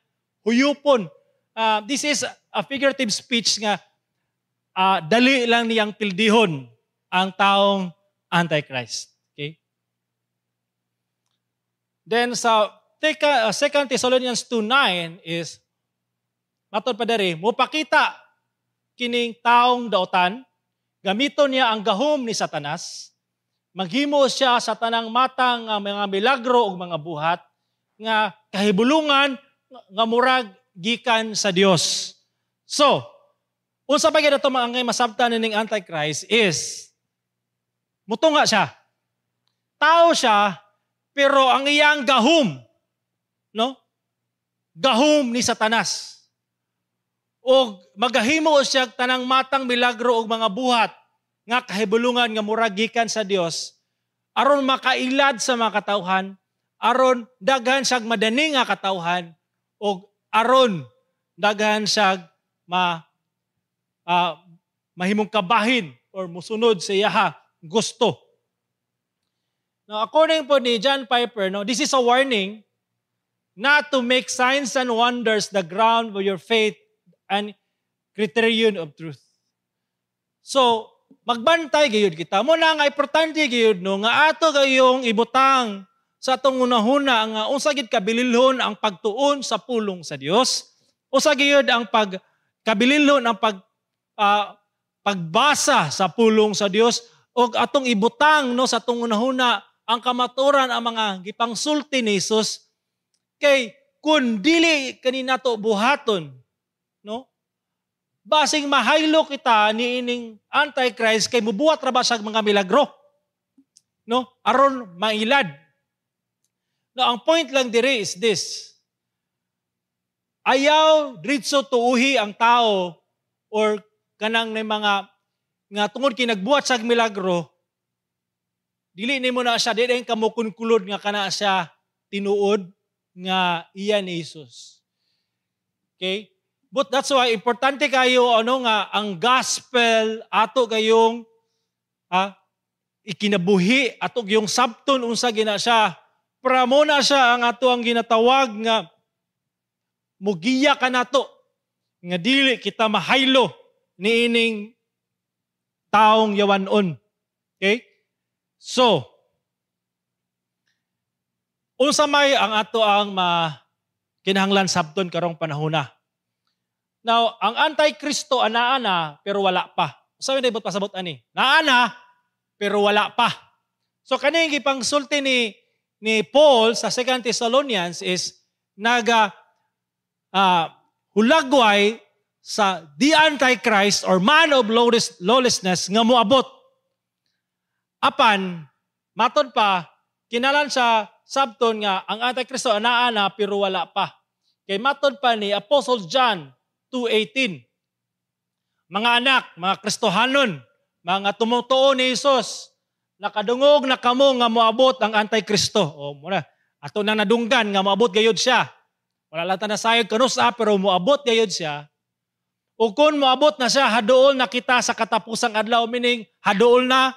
Huyupon. This is a figurative speech nga dali lang niyang pildihon ang taong Antichrist. Okay? Then sa 2 Thessalonians 2:9 is matod pa diri, mopakita kining taong daotan, gamiton niya ang gahom ni Satanas, maghimo siya sa tanang matang nga mga milagro ug mga buhat nga kahibulungan nga murag gikan sa Dios. So, unsa pa gyud ato mga masabtan ning Antichrist is mutunga siya. Tao siya, pero ang iyang gahom, no? Gahom ni Satanas. Og magahimo siya tanang matang milagro og mga buhat nga kahibulungan nga murag gikan sa Dios aron makailad sa mga katawhan, aron daghan siyag madani nga katawhan, og aron daghan siyag mahimong kabahin or musunod sa iyaha gusto. Now, according po ni John Piper, no, this is a warning not to make signs and wonders the ground of your faith and criterion of truth. So, magbantay gayud kita. Mo na nga importante gayud, no, nga ato gayong ibutang sa atong hunahuna nga unsa gid kabililhon ang pagtuon sa pulong sa Dios. Unsa gayud ang pagkabililhon ang pagbasa sa pulong sa Dios og atong ibutang, no, sa atong hunahuna ang kamaturan, ang mga gipangsulti ni Jesus, kay kun dili kani nato buhaton, no, basing mahaylo kita niining Antichrist kay mubuhat ra ba siya mga milagro, no, aron mailad. No, ang point lang diri is this: ayaw diretso tuuhi ang tao or kanang may mga nga tungod kay nagbuhat sa milagro, dili nimo na siya, dili ka mo conclude nga kana siya tinuod nga iya ni Jesus. Okay? But that's why importante kayo ano nga ang gospel ato kayong ikinabuhi, ato yung sabton unsa gina siya. Para mo na siya ang ato ang ginatawag nga mugiya kanato nga dili kita mahaylo niining taong yawanon. Okay? So, unsa may ang ato ang kinahanglan sabton karong panahona? Now, ang Antikristo ana-ana pero wala pa. Unsa may ibot pasabot ani? Naana pero wala pa. So kaning gipangsulti ni Paul sa 2 Thessalonians is naga hulagway sa the Antichrist or man of lawlessness nga moabot. Apan matod pa kinalan sa sabton nga ang Antikristo ana-ana pero wala pa. Kay matod pa ni Apostle John 2:18. Mga anak, mga Kristohanon, mga tumutuo ni Hesus, nakadungog na kamo nga moabot ang Antikristo. O muna, ato nang nadunggan nga moabot gayud siya. Wala lang ta nasayod kanus-a pero moabot gayud siya. O kung moabot na siya, haduol na kita sa katapusang adlaw, meaning haduol na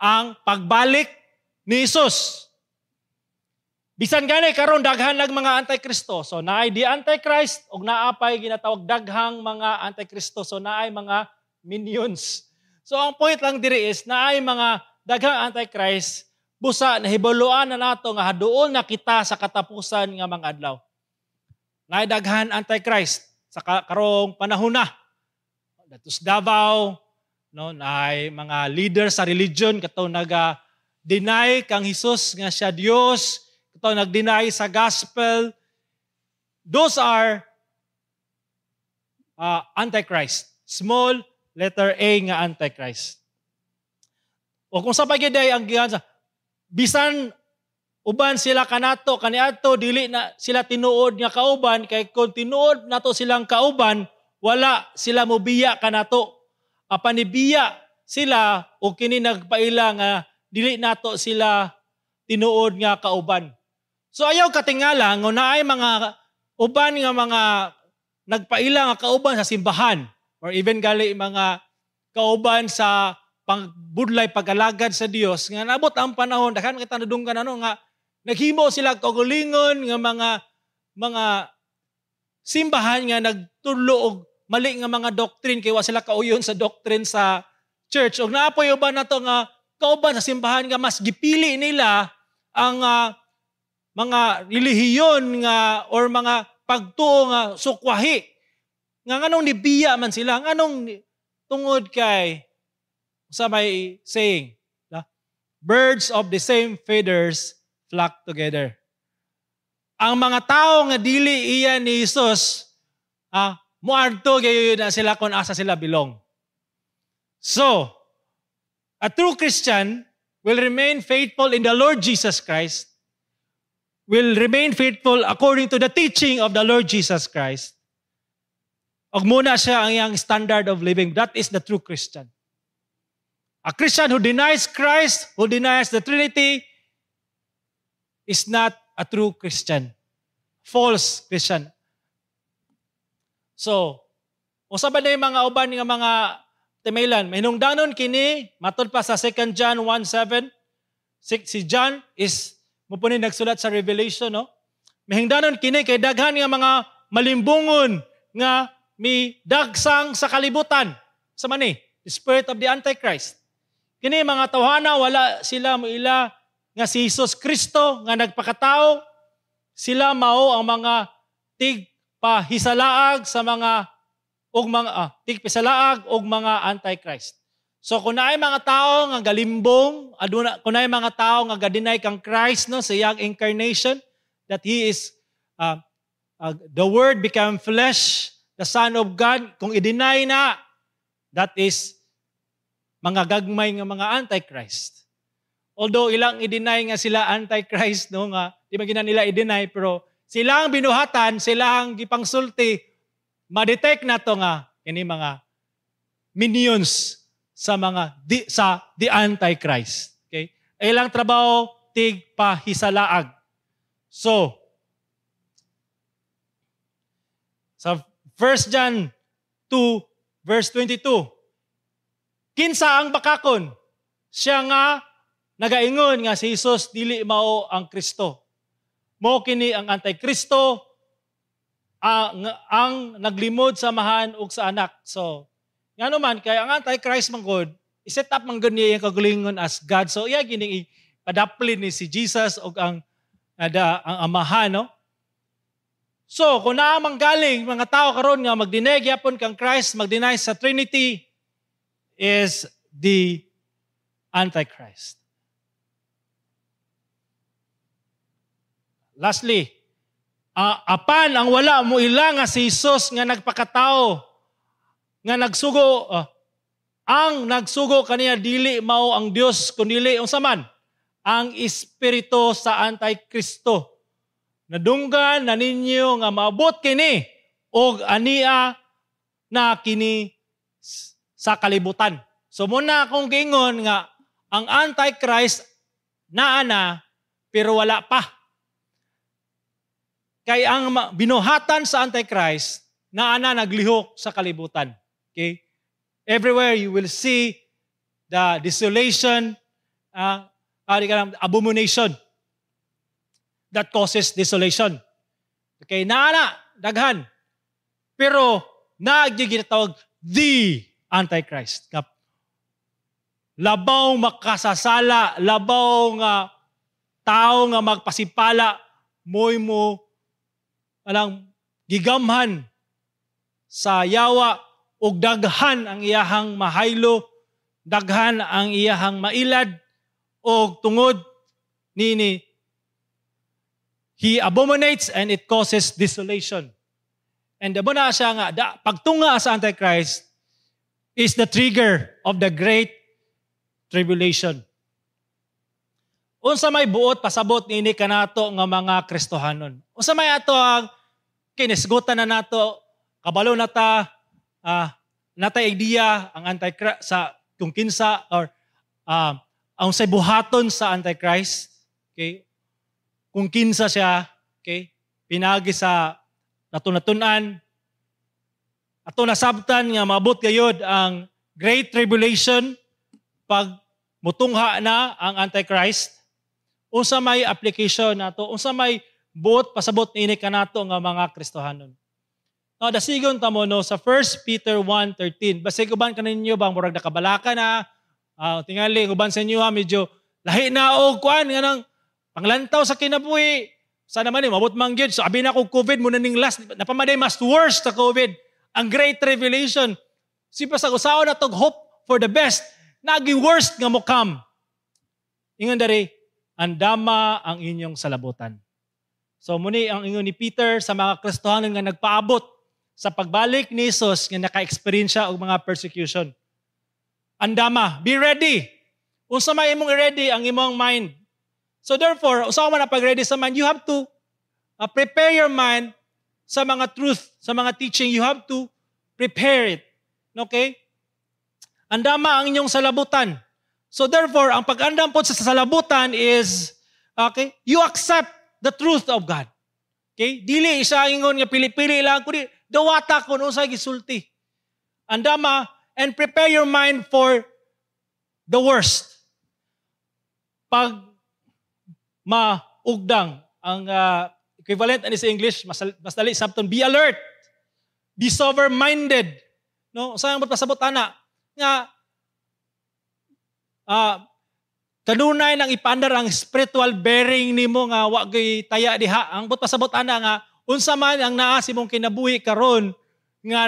ang pagbalik ni Hesus. Bisan gani karon daghan nag mga Antikristo. So naay di Antichrist og naa pay ginatawag daghang mga Antikristo. So naay mga minions. So ang point lang diri is naay mga daghang Antichrist, busa nahibaloan na nato nga haduol na kita sa katapusan nga mga adlaw. Naay daghan Antichrist sa karong panahon na. Datos Davao, no, naay mga leader sa religion kato naga deny kang Hesus nga siya Dios, kato nag-deny sa gospel. Those are Antichrist. Small letter A nga Antichrist. O kung sa pagiday ang gihan sa bisan uban sila kanato kaniadto dili na sila tinuod nga kauban, kay kung tinuod nato silang kauban wala sila mobiya kanato. Apan nibiya sila o kini nagpaila nga dili nato sila tinuod nga kauban. So ayaw katingala nga naay mga uban nga mga nagpaila nga kauban sa simbahan or even gali mga kauban sa pangbudlay pag-alagad sa Dios nga nabot ang panahon daghan kita nadunggan ano nga naghimo sila kaugalingon nga mga simbahan nga nagtudlo og mali nga mga doctrine kay wa sila kauyon sa doctrine sa church. Og naa poy uban nato nga kauban sa simbahan nga mas gipili nila ang mga relihiyon nga or mga pagtuo nga sukwahi. Nga nganong nibiya man sila, nganong tungod kay sa may saying, "Birds of the same feathers flock together." Ang mga tao nga dili iya ni Jesus, muadto gayon na sila kung asa sila belong. So, a true Christian will remain faithful in the Lord Jesus Christ, will remain faithful according to the teaching of the Lord Jesus Christ. Og mao na siya ang iyang standard of living. That is the true Christian. A Christian who denies Christ, who denies the Trinity, is not a true Christian. False Christian. So, unsa ba na yung mga uban nga mga timaylan? Mahinungdanon kini, matod pa sa 2 John 1:7, si John is mao po ni nagsulat sa Revelation, no? Mahingdanon kini kay daghan nga mga malimbungon nga mi dagsang sa kalibutan. Sa mani, the spirit of the Antichrist. Kini mga tawhana, wala sila moila nga si Jesus Kristo nga nagpakatao. Sila mao ang mga tigpahisalaag sa mga og mga tigpisalaag og mga Antichrist. So kung naay mga tao nga galimbong, aduna kung naay mga tao nga ga-deny kang Christ, no, sa iyang incarnation, that he is the Word become flesh, the Son of God, kung i-deny na, that is mga gagmay nga mga Antichrist. Although ilang i-deny nga sila Antichrist, no, nga di man gina nila i-deny, pero sila ang binuhatan, sila ang gipangsulti, ma-detect na to nga kini mga minions sa the Antichrist. Okay? Ilang trabaho tigpahisalaag. So, sa 1 John 2 verse 22, kinsa ang bakakon? Siya nga nagaingon nga si Jesus dili mao ang Kristo. Mao kini ang Antikristo, ang naglimod sa Amahan ug sa Anak. So, ngano man kay ang Antichrist man gud, i-set up man gud niya iyang kaugalingon as God. So, iya gini padaplin ni si Jesus ug ang Amahan, no? So, kung naa mang galing mga tao karon nga mag-deny gyapon kang Christ, mag-deny sa Trinity, is the Antichrist. Lastly, apan ang wala mo ila nga si Jesus nga nagpakatao, nga nagsugo, ang nagsugo kaniya dili mao ang Dios kundili unsa man ang espiritu sa Antikristo. Nadunggan na ninyo nga maabot kini og ania na kini sa kalibutan. So muna akong giingon nga ang Antichrist naa na pero wala pa. Kay ang binuhatan sa Antichrist naa na naglihok sa kalibutan. Okay? Everywhere you will see the desolation, abomination that causes desolation. Okay, naa na, daghan. Pero naa ginatawag the Antichrist. Labaw makasasala, labaw nga tao nga magpasipala, mo'y mo alang gigamhan sa yawa og daghan ang iyahang mahaylo, daghan ang iyahang mailad, og tungod nini he abominates and it causes desolation. And dabo na siya nga pagtunga sa Antichrist is the trigger of the Great Tribulation. Unsa may buot pasabot niini kanato nga mga Kristohanon? Unsa may ato ang kinisgutan na nato, kabalo na ta, natay idea ang Antichrist sa kung kinsa or ang say buhaton sa Antichrist, okay? Kung kinsa siya, okay? Pinagi sa natunatunan, ato nasabtan nga maabot gayod ang Great Tribulation pag mutungha na ang Antichrist. Unsa may application nato, unsa may buot pasabot niini kanato nga mga Kristohanon? No, dasigon ta mo, no, sa 1 Peter 1:13. Basig uban kaninyo bang murag nakabalaka na, tingali uban sa inyo ha, medyo lahi na og kuan nga nang panglantaw sa kinabuhi. Sana man ni mabot man gyud. So abi na ko COVID mo na ning last napamaday mas worst sa COVID. Ang great tribulation. Si pa sa usaon na tog hope for the best, nagi worst nga mo come. Ingon diri, andama ang inyong salabutan. So muni ang ingon ni Peter sa mga Kristohanon nga nagpaabot sa pagbalik ni Jesus nga naka-experience siya og mga persecution. Andama, be ready. Unsa may imong i-ready ang imong mind. So therefore, usa man na pag-ready sa mind, you have to prepare your mind sa mga truth, sa mga teaching, you have to prepare it. Okay? Andama ang inyong salabutan. So therefore, ang pag-andam po sa salabutan is, okay, you accept the truth of God. Okay? Dili isa ingon nga pili-pili lang kundi dawata kun unsay gisulti. Andama and prepare your mind for the worst. Pag maugdang ang equivalent ani sa English, mas dali sabton, be alert. Be sober-minded. No, sa ang pasabot ana nga kanunay nang ipandar ang spiritual bearing nimo nga wa gyud taya diha. Ang but pasabot ana nga unsa man ang naa sa imong kinabuhi karon nga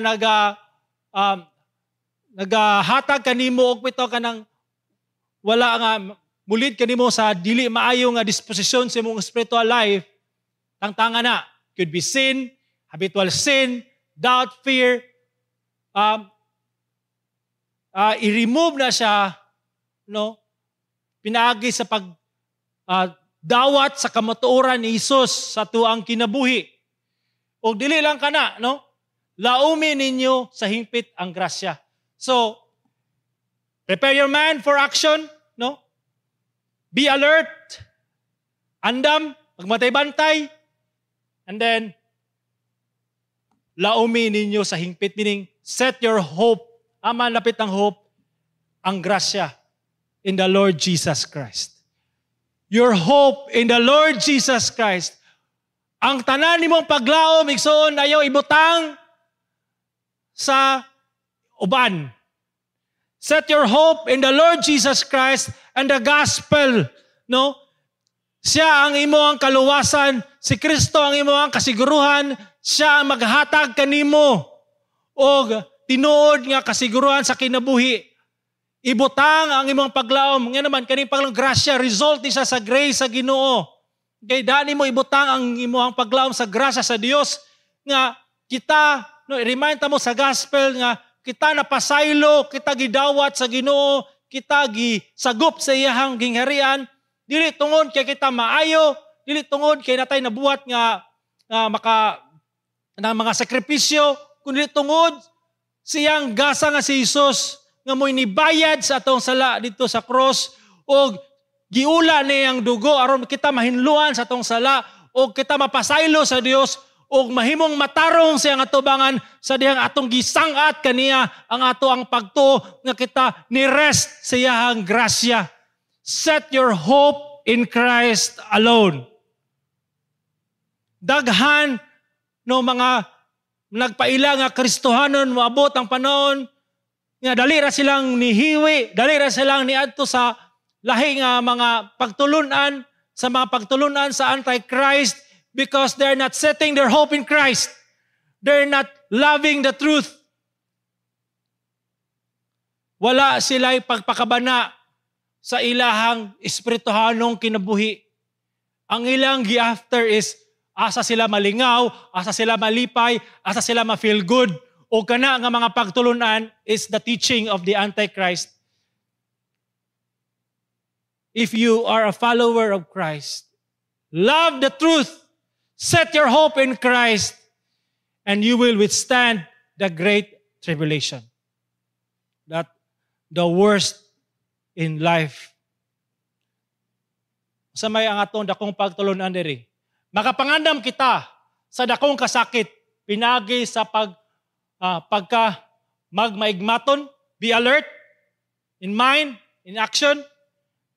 nagahatag kanimo og bitaw kanang wala nga mulid kanimo sa dili maayo nga disposisyon sa imong spiritual life, tangtanga na. Could be sin, habitual sin, doubt, fear. I-remove na siya, no? Pinaagi sa pag dawat sa kamatuoran ni Hesus sa tuang kinabuhi. O dili lang kana, no? Laumi ninyo sa hingpit ang grasya. So, prepare your mind for action, no? Be alert. Andam, magmatay-bantay. And then, laumi ninyo sa hingpit, meaning set your hope, ama lapit ang hope, ang grasya in the Lord Jesus Christ. Your hope in the Lord Jesus Christ. Ang tanan nimong paglaom, igsoon, ayaw ibutang sa uban. Set your hope in the Lord Jesus Christ and the gospel, no? Siya ang imo ang kaluwasan, si Kristo ang imo ang kasiguruhan, siya ang maghatag kanimo og tinuod nga kasiguruhan sa kinabuhi. Ibutang ang imong paglaom. Nga naman kaning paglaom grasya, result ni siya sa grace sa Ginoo. Kay dani mo ibutang ang imong paglaom sa grasya sa Dios nga kita, no, remind ta mo sa gospel nga kita napasaylo, kita gidawat sa Ginoo, kita gisagop sa iyahang gingharian. Dili tungod kay kita maayo, dili tungod kay natay nabuhat nga maka na mga sakripisyo, kundi tungod siyang gasa nga si Hesus nga mo'y nibayad sa atong sala dito sa cross og giula niyang dugo aron kita mahinluan sa atong sala og kita mapasaylo sa Dios og mahimong matarong siyang atubangan sa dihang atong gisangat kaniya ang ato ang pagtuo nga kita ni rest sa iyahang grasya. Set your hope in Christ alone. Daghan no mga nagpaila nga Kristohanon moabot ang panahon nga dali ra silang nihiwi, dali ra silang niadto sa lahi nga mga pagtulunan, sa mga pagtulunan sa Antichrist because they're not setting their hope in Christ. They're not loving the truth. Wala sila'y pagpakabana sa ilahang espirituhanong kinabuhi. Ang ilang gi-after is asa sila malingaw, asa sila malipay, asa sila ma-feel good. O kana nga mga pagtulunan is the teaching of the Antichrist. If you are a follower of Christ, love the truth, set your hope in Christ, and you will withstand the great tribulation. That the worst in life. Sa may ang atong dakong pagtulunan diri. Makapangandam kita sa dakong kasakit, pinagi sa pagka magmaigmaton, be alert in mind, in action,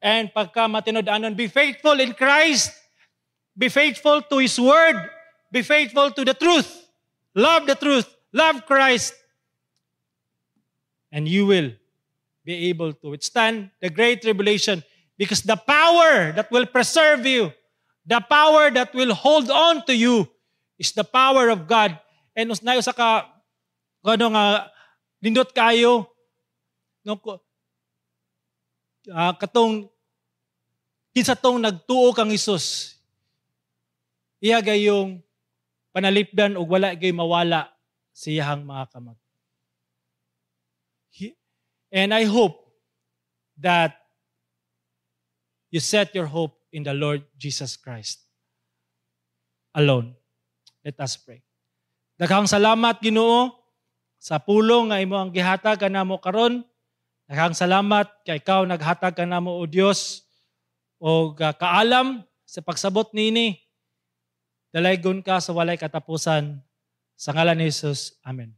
and pagka matinud-anon, be faithful in Christ, be faithful to His Word, be faithful to the truth, Love the truth. Love Christ. And you will be able to withstand the great tribulation because the power that will preserve you, the power that will hold on to you is the power of God. And naay usa ka ano nga nindot kayo, no, katong kinsa tong nagtuo kang Hesus, iya gayong panalipdan og wala gay mawala sa iyahang mga kamot. And I hope that you set your hope in the Lord Jesus Christ alone. Let us pray. Daghang salamat, Ginoo, sa pulong nga imo ang gihatag kanamo karon. Daghang salamat kay ikaw naghatag kanamo, o Dios, og kaalam sa pagsabot niini. Dalaygon ka sa walay katapusan. Sa ngalan ni Jesus. Amen.